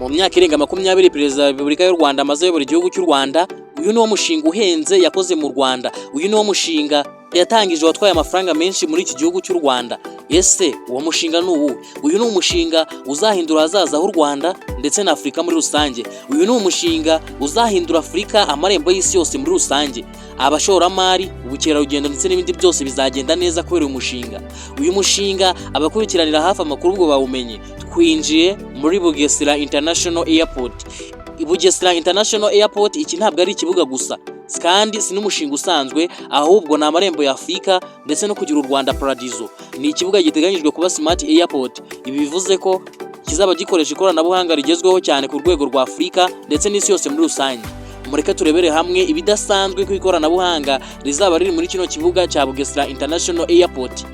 Mu myaka irenga 20 Perezida wa Repubulika y'u Rwanda amaze ayobora igihugu cy'u Rwanda, uyu ni wo mushinga uhenze yakoze mu Rwanda. Uyu ni wo mushinga yatangije watwaye amafaranga menshi muri iki gihugu cy'u Rwanda. Ese uwo mushinga ni uwuhe? Uyu ni umushinga uzahindura ahazaza h'u Rwanda ndetse na Afurika muri rusange. Uyu ni umushinga uzahindura Afurika amarembo y'isi yose muri rusange. Abashoramari, ubukerarugendo ndetse n'ibindi byose bizagenda neza kubera uyu mushinga. Uyu mushinga, abakurikiranira hafi amakuru ubwo bawumenye. Twinjiye muri Bugesera International Airport. Bugesera International Airport, iki ntabwo ari ikibuga gusa kandi si n'umushinga usanzwe, ahubwo ni amarembo ya Afurika ndetse no kugira u Rwanda paradizo. Ni ikibuga giteganyijwe kuba smart airport. Ibi bivuze ko kizaba gikoresha ikoranabuhanga rigezweho cyane ku rwego rwa Afurika ndetse n'isi yose muri rusange. Mureke turebere hamwe ibidasanzwe ku ikoranabuhanga rizaba riri muri kino kibuga cya Bugesera International Airport.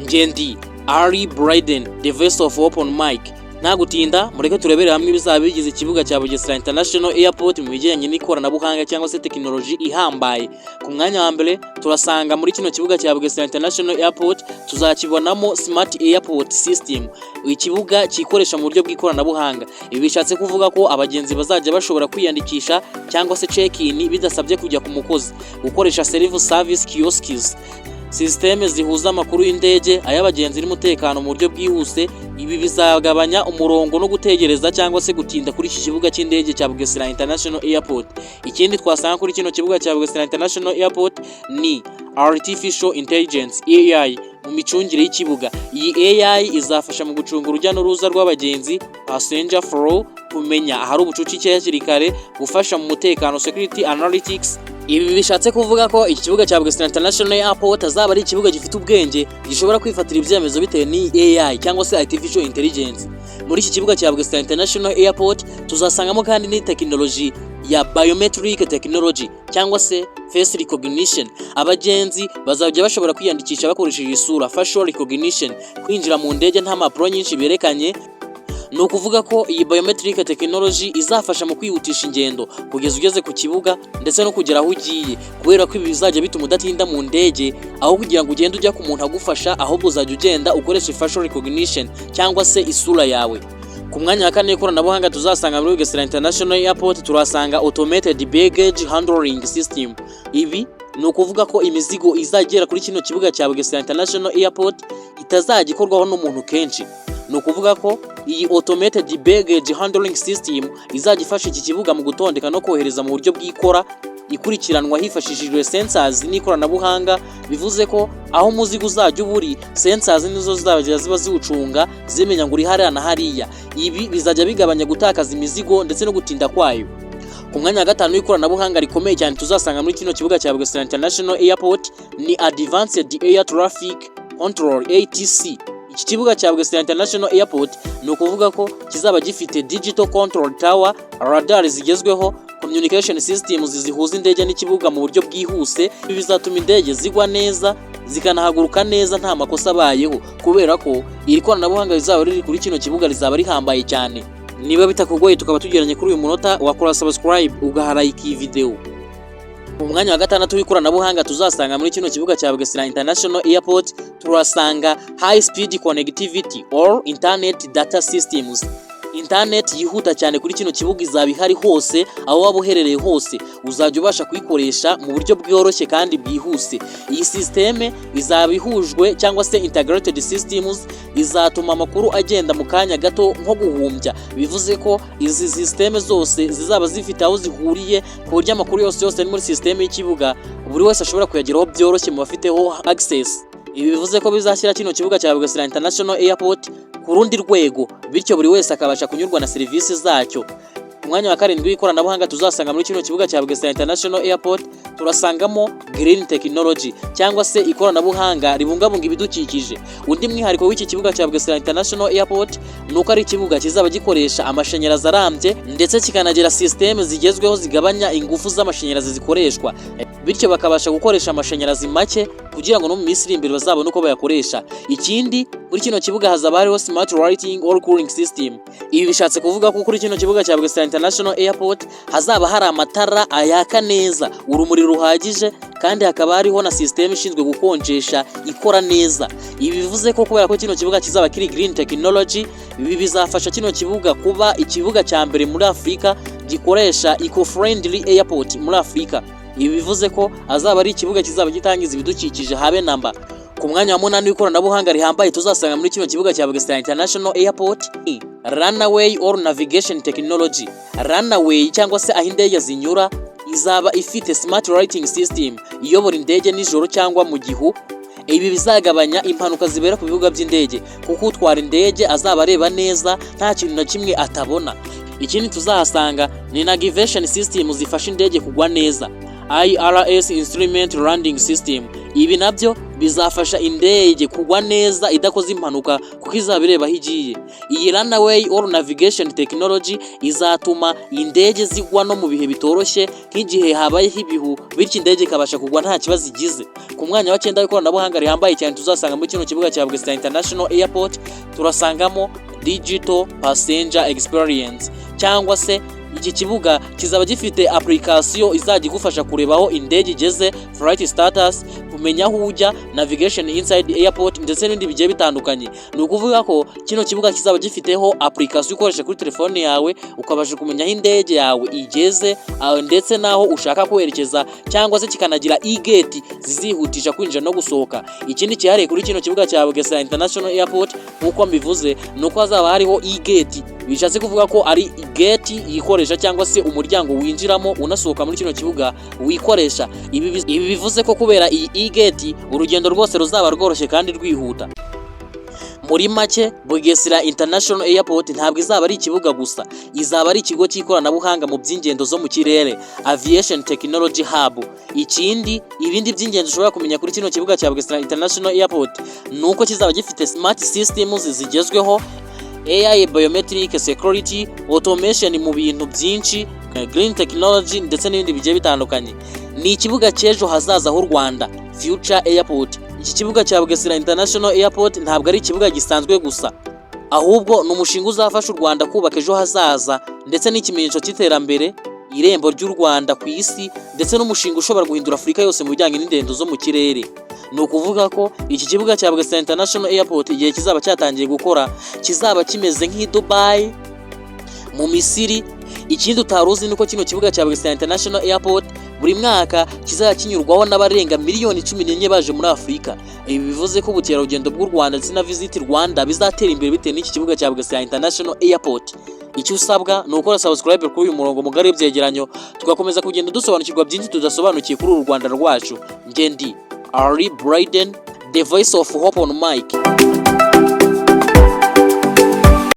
Ngendi Ari Bryden, the voice of open mic. Nta gutinda, mureke turebere hamwe ibizaba bigize ikibuga cya Bugesera International Airport mu bijyanye n'ikoranabuhanga cyangwa se tekinoloji ihambaye. Ku mwanya wa mbere, turasanga muri kino kibuga cya Bugesera International Airport tuzakibonamo Smart Airport System, ikibuga cyikoresha mu buryo bw'ikoranabuhanga. Ibi bishatse kuvuga ko abagenzi bazajya bashobora kwiyandikisha cyangwa se check-in bidasabye kujya ku mukozi, gukoresha self service kiosks, sisiteme zihuza amakuru y'indege, ay'abagenzi n'umutekano mu buryo bwihuse. Ibi bizagabanya umurongo no gutegereza cyangwa se gutinda kuri iki kibuga cy'indege cya Bugesera International Airport. Ikindi twasanga kuri kino kibuga cya Bugesera International Airport ni Artificial Intelligence, AI, mu micungire y'ikibuga. Iyi AI izafasha mu gucunga urujya n'uruza rw'abagenzi, passenger flow, kumenya ahari ubucucike hakiri kare, gufasha mu mutekano, security analytics. Ibi bishatse kuvuga ko iki kibuga cya Bugesera International Airport azaba ari ikibuga gifite ubwenge, gishobora kwifatira ibyemezo bitewe n'iyi AI cyangwa se artificial intelligence. Muri iki kibuga cya Bugesera International Airport tuzasangamo kandi ni tekinoloji ya biometric technology cyangwa se face recognition. Abagenzi bazajya bashobora kwiyandikisha bakoresheje isura, facial recognition, kwinjira mu ndege nta mpapuro nyinshi berekanye. Ni ukuvuga ko iyi biometric technology izafasha mu kwihutisha ingendo kugeza ugeze ku kibuga ndetse no kugera aho ugiye, kubera ko ibi bizajya bituma udatinda mu ndege. Aho kugira ngo ugende ujya ku muntu agufasha, ahubwo uzajya ugenda ukoresha facial recognition cyangwa se isura yawe. Ku mwanya wa kane w'ikoranabuhanga tuzasanga muri Bugesera International Airport, turasanga automated baggage handling system. Ibi ni ukuvuga ko imizigo izagera kuri kino kibuga cya Bugesera International Airport itazajya ikorwaho n'umuntu kenshi. Ni ukuvuga ko iyi automated baggage handling system izajya ifasha iki kibuga mu gutondeka no kohereza mu buryo bw'ikora, ikurikiranwa hifashishijwe sensors n'ikoranabuhanga. Bivuze ko aho umuzigo uzajya uba uri, sensors nizo zizajya ziba ziwucunga, zimenya ngo uri hariya na hariya. Ibi bizajya bigabanya gutakaza imizigo ndetse no gutinda kwayo. Ku mwanya wa gatanu w'ikoranabuhanga rikomeye cyane tuzasanga muri kino kibuga cya Bugesera International Airport ni Advanced Air Traffic Control, ATC. Iki kibuga cya Bugesera International Airport ni ukuvuga ko kizaba gifite digital control tower, radar zigezweho, communication systems zihuza indege n'ikibuga mu buryo bwihuse. Ibi bizatuma indege zigwa neza, zikanahaguruka neza nta makosa abayeho, kubera ko iri koranabuhanga rizaba riri kuri kino kibuga rizaba rihambaye cyane. Niba bitakugoye, tukaba tugeranye kuri uyu munota, wakora subscribe, ugaha like iyi video. Mu mwanya wa gatandatu w'ikoranabuhanga tuzasanga muri kino kibuga cya Bugesera International Airport, turasanga high speed connectivity or internet data systems. Internet yihuta cyane kuri kino kibuga izaba ihari hose. Aho waba uherereye hose, uzajya ubasha kuyikoresha mu buryo bworoshye kandi bwihuse. Iyi sisiteme izaba ihujwe cyangwa se integrated systems, izatuma amakuru agenda mu kanya gato nko guhumbya. Bivuze ko izi sisiteme zose zizaba zifite aho zihuriye, ku buryo amakuru yose yose ari muri sisiteme y'ikibuga buri wese ashobora kuyageraho byoroshye mu bafiteho access. Ibi bivuze ko bizashyira kino kibuga cya Bugesera International Airport ku rundi rwego, bityo buri wese akabasha kunyurwa na serivisi zacyo. Ku mwanya wa karindwi w'ikoranabuhanga tuzasanga muri kino kibuga cya Bugesera International Airport, turasangamo green technology cyangwa se ikoranabuhanga ribungabunga ibidukikije. Undi mwihariko w'iki kibuga cya Bugesera International Airport ni uko ari ikibuga kizaba gikoresha amashanyarazi arambye, ndetse kikanagira sisiteme zigezweho zigabanya ingufu z'amashanyarazi zikoreshwa, bityo bakabasha gukoresha amashanyarazi make kugira ngo no mu minsi iri imbere bazabone uko bayakoresha. Ikindi, kuri kino kibuga hazaba hariho smart lighting or cooling system. Ibi bishatse kuvuga ko kuri kino kibuga cya Bugesera International Airport hazaba hari amatara ayaka neza, urumuri ruhagije, kandi hakaba hariho na sisiteme ishinzwe gukonjesha ikora neza. Ibi bivuze ko kubera ko kino kibuga kizaba kiri green technology, bizatuma abagenzi babasha kunyurwa na serivisi zose zitangwa. Ibi bizafasha kino kibuga kuba ikibuga cya mbere muri Afurika gikoresha eco-friendly airport muri Afurika. Ibi bivuze ko azaba ari ikibuga kizaba gitangiza ibidukikije habe namba. Ku mwanya wa munani w'ikoranabuhanga rihambaye tuzasanga muri kino kibuga cya Bugesera International Airport ni Runway or Navigation Technology. Runway cyangwa se aho indege zinyura izaba ifite smart lighting system iyobora indege nijoro cyangwa mu gihu. Ibi bizagabanya impanuka zibera ku bibuga by'indege, kuko utwara indege azaba areba neza, nta kintu na kimwe atabona. Ikindi tuzahasanga ni navigation system zifasha indege kugwa neza, ILS, Instrument Landing System. Ibi nabyo bizafasha indege kugwa neza idakoze impanuka, kuko izaba ireba aho igiye. Iyi runway or navigation technology izatuma indege zigwa no mu bihe bitoroshye, nk'igihe habayeho ibihu, bityo indege ikabasha kugwa nta kibazo igize. Ku mwanya wa cyenda w'ikoranabuhanga rihambaye cyane tuzasanga muri kino kibuga cya Bugesera International Airport, turasangamo digital passenger experience, cyangwa se iki kibuga kizaba gifite application izajya igufasha kureba aho indege igeze, flight status, kumenya aho ujya, navigation inside airport, ndetse n'ibindi bigiye bitandukanye. Ni ukuvuga ko kino kibuga kizaba gifiteho application ukoresha kuri telefone yawe, ukabasha kumenya aho indege yawe igeze ndetse n'aho ushaka kwerekeza, cyangwa se kikanagira e-gate zizihutisha kwinjira no gusohoka. Ikindi cyihariye kuri kino kibuga cya Bugesera International Airport, nk'uko mbivuze, ni uko hazaba hariho e-gate. Bishatse kuvuga ko ari gate yikoresha, cyangwa se umuryango winjiramo unasohoka muri kino kibuga wikoresha. Ibi bivuze ko kubera iyi e-gate, urugendo rwose ruzaba rworoshye kandi rwihuta. Muri make, Bugesera International Airport ntabwo izaba ari ikibuga gusa, izaba ari ikigo cy'ikoranabuhanga mu by'ingendo zo mu kirere, Aviation Technology Hub. Ikindi, ibindi by'ingenzi ushobora kumenya kuri kino kibuga cya Bugesera International Airport ni uko kizaba gifite smart systems zigezweho, AI, biometric security, automation mu bintu byinshi, green technology, ndetse n'ibindi bigiye bitandukanye. Ni ikibuga cy'ejo hazaza h'u Rwanda, Future Airport. Iki kibuga cya Bugesera International Airport ntabwo ari ikibuga gisanzwe gusa, ahubwo ni umushinga uzafasha u Rwanda kubaka ejo hazaza, ndetse n'ikimenyetso cy'iterambere, irembo ry'u Rwanda ku isi, ndetse n'umushinga ushobora guhindura Afurika yose mu bijyanye n'ingendo zo mu kirere. Ni ukuvuga ko iki kibuga cya Bugesera International Airport, igihe kizaba cyatangiye gukora, kizaba kimeze nk'i Dubai, mu Misiri. Ikindi utari uzi ni uko kino kibuga cya Bugesera International Airport buri mwaka kizajya kinyurwaho n'abarenga miliyoni 14 baje muri Afurika. Ibi bivuze ko ubukerarugendo bw'u Rwanda ndetse na Visit Rwanda bizatera imbere bitewe n'iki kibuga cya Bugesera International Airport. Icyo usabwa ni ukora subscribe kuri uyu murongo mugari w'ibyegeranyo, tugakomeza kugenda dusobanukirwa byinshi tudasobanukiye kuri uru Rwanda rwacu. Ngendi Ari Brayden, the voice of hope on mic.